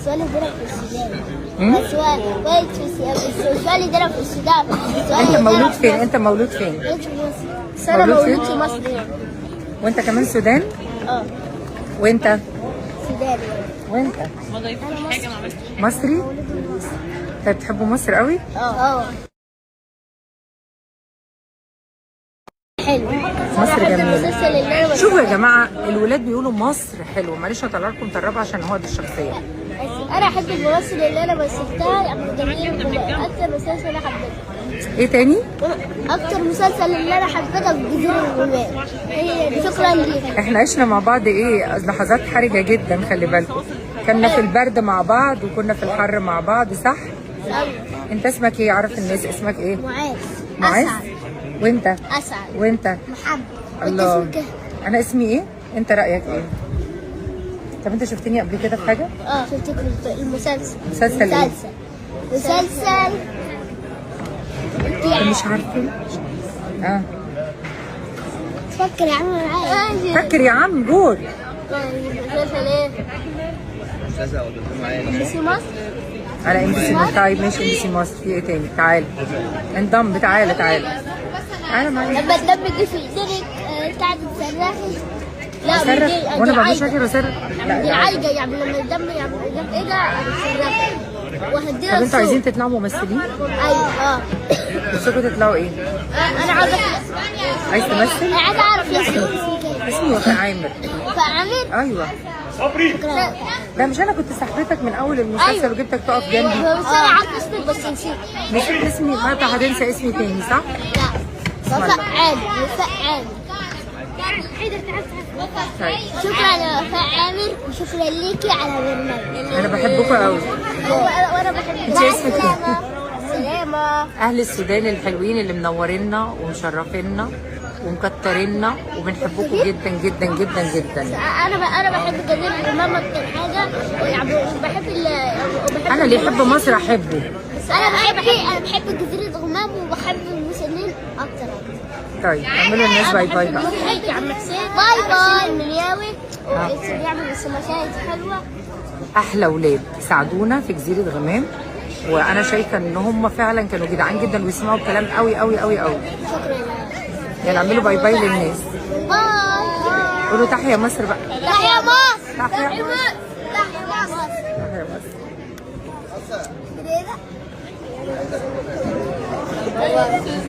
بس ولد هنا في السودان. بس ولد في بس ولد هنا في السودان. انت مولود فين؟ انت مولود فين؟ مولود في مصر. بس انا مولود فين؟ مولود في مصر يعني. وانت كمان سودان؟ اه. وانت؟ سوداني. وانت؟ مصري؟ طيب بتحبوا مصر قوي؟ اه. حلو. مصر جميلة. المسلسل اللي انا شوفوا يا جماعة، الولاد بيقولوا مصر حلوة. معلش هطلع لكم طرابه عشان هو دي الشخصية. بس انا احب الممثل اللي انا مثلتها عبد الجليل. اكتر مسلسل انا حبيته. ايه تاني؟ اكتر مسلسل اللي انا حبيته جزيرة الغمام. شكرا ليك. احنا عشنا مع بعض ايه لحظات حرجه جدا، خلي بالكم. كنا في البرد مع بعض وكنا في الحر مع بعض، صح؟ انت اسمك ايه؟ عارف الناس اسمك ايه؟ معاذ. معاذ؟ اسعد. وانت؟ اسعد. وانت؟ محمد. وانت الله. اسمك ايه؟ انا اسمي ايه؟ انت رايك ايه؟ طب انت شفتني قبل كده في حاجة؟ اه شفتك في المسلسل. مسلسل ايه؟ مسلسل. مسلسل. مش عارفه. اه فكر يا عم معايا. فكر يا عم قول. مسلسل ايه؟ MBC مصر. على MBC مصر. طيب ماشي MBC مصر. في ايه تاني؟ تعالى انضم، تعالى تعالى تعالى معايا. لما الدم جه في ايدك بتاعت تصرخي. لا اصرخ وانا دي ما بعملش عايدة. حاجة بصرخ. لا دي لا. عايدة يعني لما الدم يعني الدم ايه ده بتصرخي وهديها طب انتوا عايزين الصوت. تطلعوا ممثلين؟ ايوه اه. نفسكم تطلعوا ايه؟ انا عاوزة عايز تمثل؟ انا عايزة اعرف اسمك ايه. اسمي وفاء عامر. فعامر. ايوه. شكرا. لا مش انا كنت صاحبتك من اول المسلسل أيوة. وجبتك تقف جنبي. بس انا عارفه اسمك بس نسيت. نسيت اسمي؟ ما انت هتنسى اسمي تاني صح؟ لا وفاء عامر. وفاء عامر. طيب شكرا يا وفاء عامر وشكرا ليكي على برنامج. انا بحبكم قوي. وانا بحبك. انت اسمك ايه؟ سلامة. اهل السودان الحلوين اللي منورينا ومشرفينا ومكترينا وبنحبكم جدا جدا جدا جدا. انا بحب جزيرة الغمام اكتر حاجة يعني وبحب وبحب انا اللي يحب مصر احبه. بس انا بحب جزيرة الغمام وبحب المسلمين اكتر. طيب اعملوا الناس bye bye بقى. يا عم حسين bye bye. المنياوي بيعمل بس مشاهد حلوة. احلى ولاد ساعدونا في جزيرة غمام، وانا شايفه ان هم فعلا كانوا جدعان جدا ويسمعوا الكلام قوي قوي قوي قوي. شكرا. يعني اعملوا bye bye للناس. bye. قولوا تحيا مصر بقى. تحيا مصر. تحيا مصر. تحيا مصر. تحيا مصر. كده.